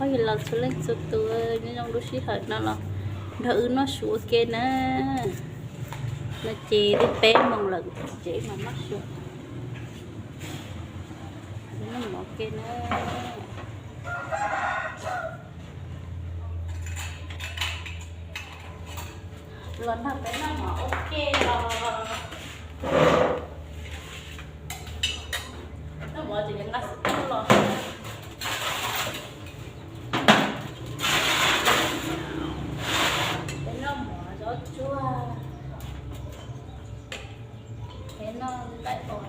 Los txhua leej txhua tus nyob zoo lub sij hawm no los nrog wb noj su ua ke na. No ces twb peb moos lawm tsev mas noj su, noj mov ua ke na. Los nrog peb noj mov ua ke os. Noj mov ces yuav nqa xov tooj los. Peb noj mov zaub tsuag. Peb noj nqaij pos.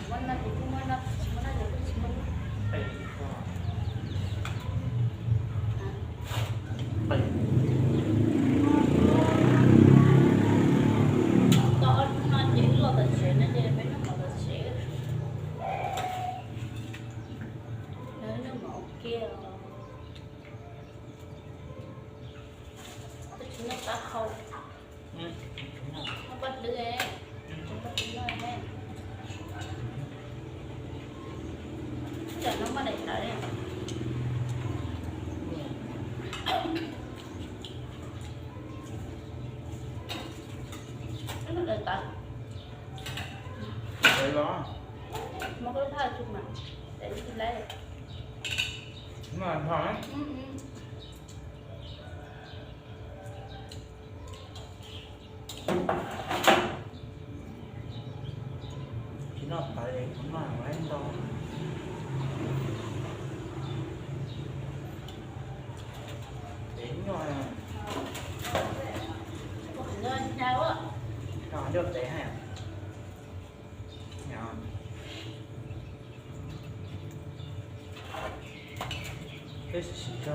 Muab noj ces kuj muab noj, tsis muab noj ces kuj tsis muab noj. Tau ob hnub no ces wb los tom tsev no ces peb noj mov tom tsev. Noj mov ua ke os. Twb tsis noj taub hau. Noj paj hlwb, noj paj hlwb noj ne. Tam no muaj daim tawv ne. Muab koj lub phaj tso mas, tam ib tsis laib. Tsis noj tawv es kuv noj laib ntau. Peb nyuag. Noj peb hais. Peb sim sim tso.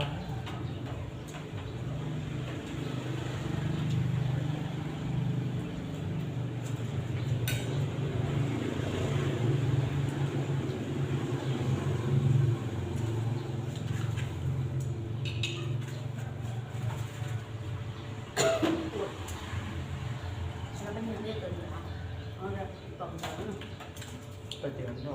Peb tias no.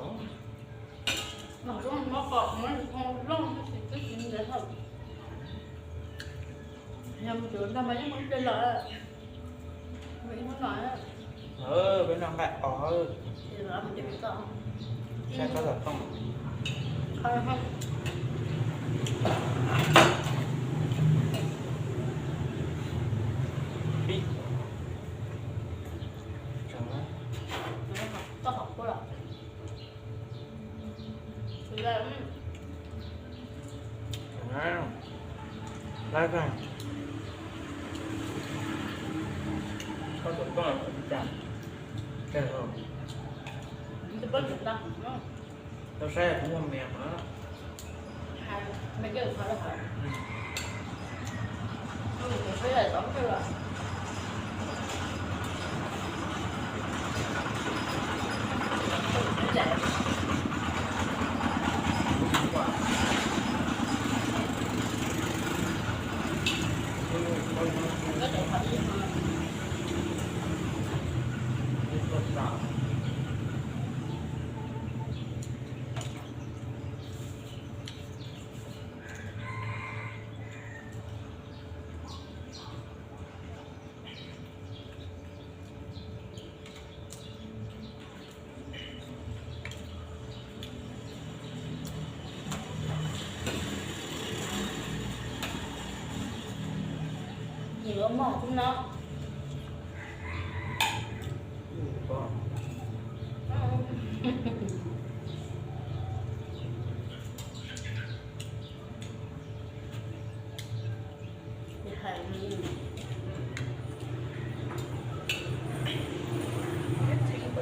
Yog mus ntawd mas yeej muaj ib pliag los. Peb noj nqaij os. Saib koj tom tooj. Pib. Tseem na. Laib koj. Koj tus koj ua li cas? Kawg los. Tau saib kuv muaj me na. Nyiam ua mov xwb no.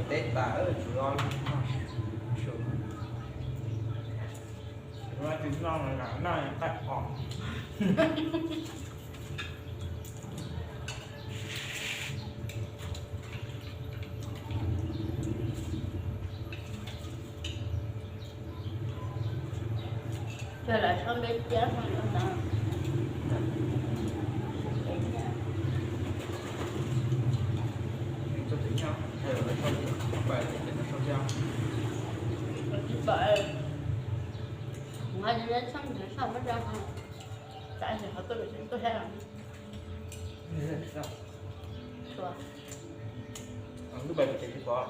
Teb tas tsuav no, noj nqaij os. Cog lawv sau npe tiab no ntag. Tsis pom. Tsam ib sim ho tuaj, tuaj saib. Sua. Lub bai ces tsis pom.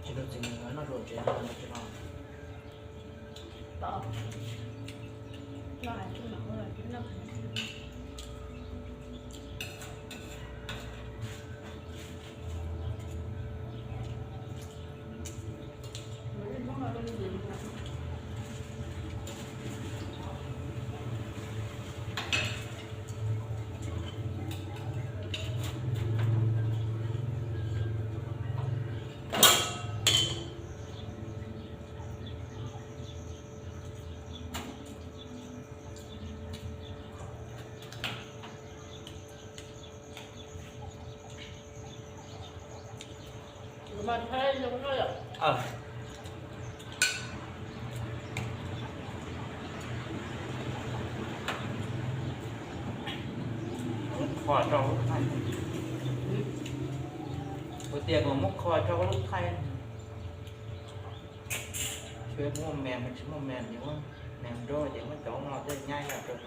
Tsis tau txiv nws noj zuag tsev no tsis no. Muab kho rau lub thaij. Kuv tias kom muab kho rau lub thaij. Tsis muaj mees, tsis muaj mees ces muab mees nrog ces muab cov no tej nyab yam rau.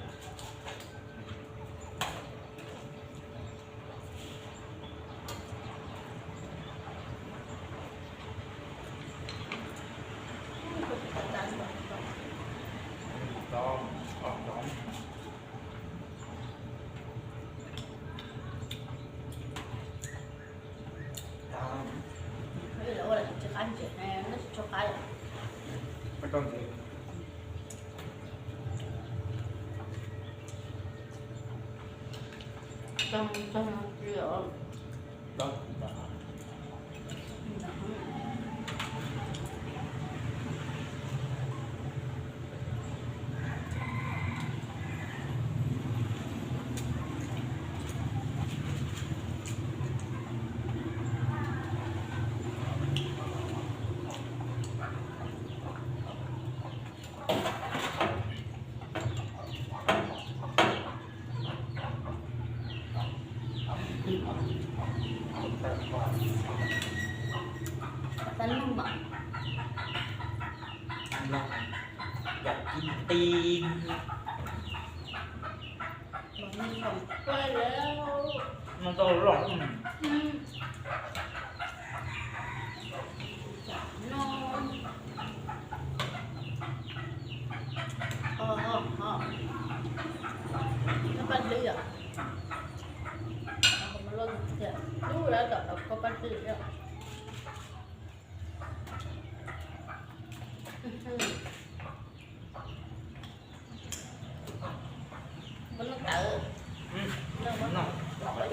Yam kim tim. Noj tau los. Muab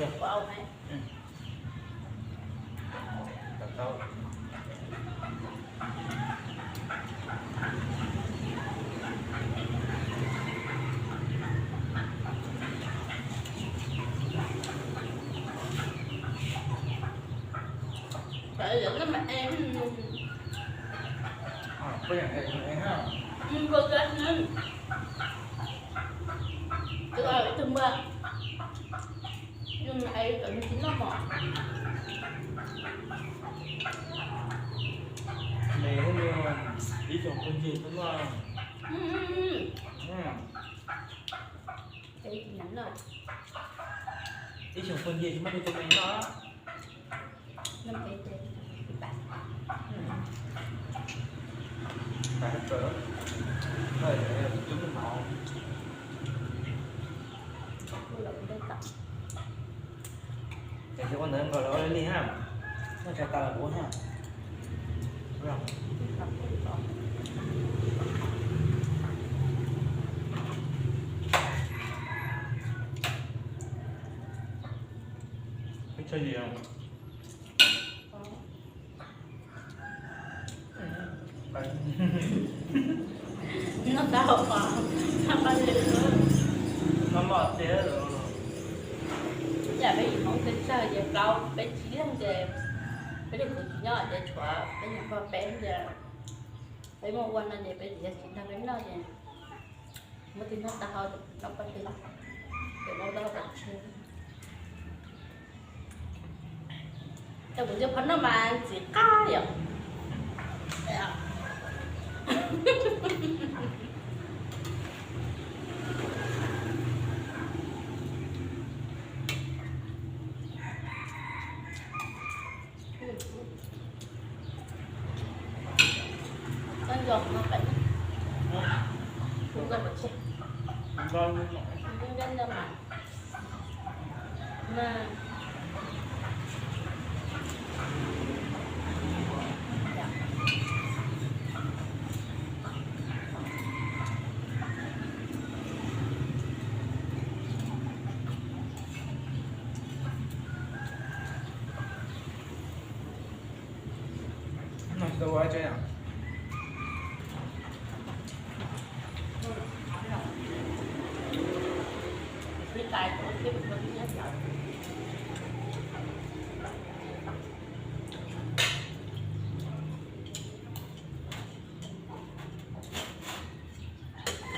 noj tawv, noj tawv. Ib xyoos phooj ywg tsis muaj me noj. Ib xyoos phooj ywg tsis muaj me noj. Ces ua ntawd nkaus lawv ua li li ha. Noj tshais tas lawm kuv ha. Ua li. Noj tau os, tau paj ze, noj mov tiag. Yam peb yim Hmoob peb tsawg ces plaub peb tsib leeg ces peb leej txiv tsis nyob ces tshuav peb nyuam pog peb ces peb muaj ua no ces peb txiv yog tsis nrog peb noj ces muab tib noj tau hau noj paj ze, ces muab noj paj ze. Ces kuv ntsia qhov no mas ntxim qab yom.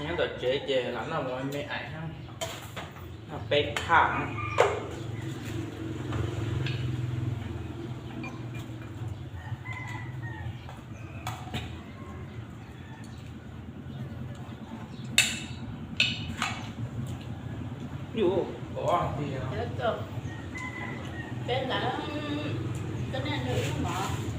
Nyob tom tsev ces lam noj me me aim, noj peb phaj. Yus, peb lam, koj nej nrog wb mov.